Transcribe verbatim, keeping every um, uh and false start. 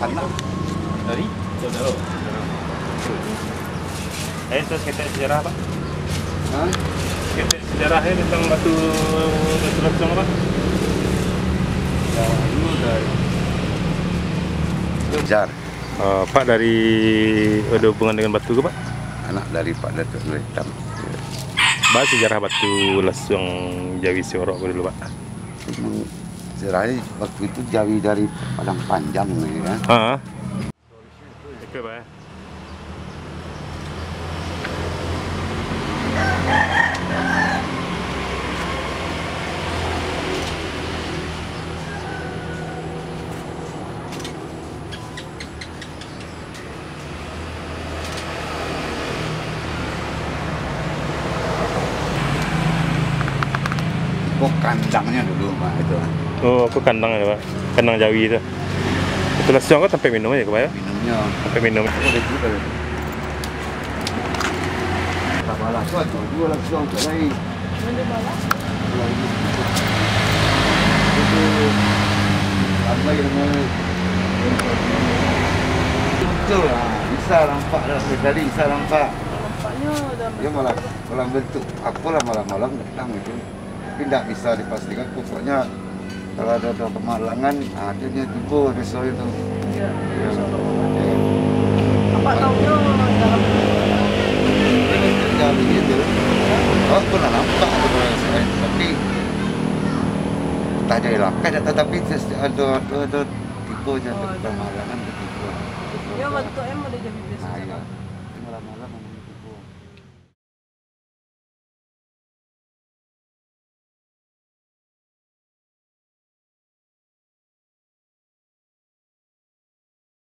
Anak. Dari? Eh, terus kita sejarah, Pak. Hah? Kita sejarahnya tentang batu, batu lasiang, Pak. Jar. Ah, Pak dari, ada hubungan dengan batu ke, Pak? Anak dari Pak Datuk Nur Hitam. Bahas sejarah batu lasiang jawi siorok ko dulu, Pak. Memang sejarahnya waktu itu jawi dari Padang Panjang ni, ya. Ha. Oke, Pak. Ko kandangnyo dulu, Mak, itu. Oh, ko kandang ya, Pak? Kandang jawi tu. Itu lasiang ko tampek minum aja, Pak, ya? Minumnyo. Tampek minum. Ko ado tu, ado tu. Sabalah tu ado duo lasiang tu lain. Itu ramai dengan. Betul lah, bisa nampak dah, sekali bisa nampak. Nampaknyo dalam. Dia malah, dalam bentuk apolah, malam-malam datang itu. Tapi ndak bisa dipastikan, pokoknya kalau ada, ada kemalangan, ah, dia, dia tibo di sore tu. Iya, iya, insyaallah. Iya. Apa tahunya dalam. Dia bentuk jawi gitu. Awak pernah nampak tu, tapi entah dia lapeh, tatapi ada, ada, ada tibo je, ada kemalangan, ada tibo. Ya, bentuk em ada jawi biasa. Ah, iya.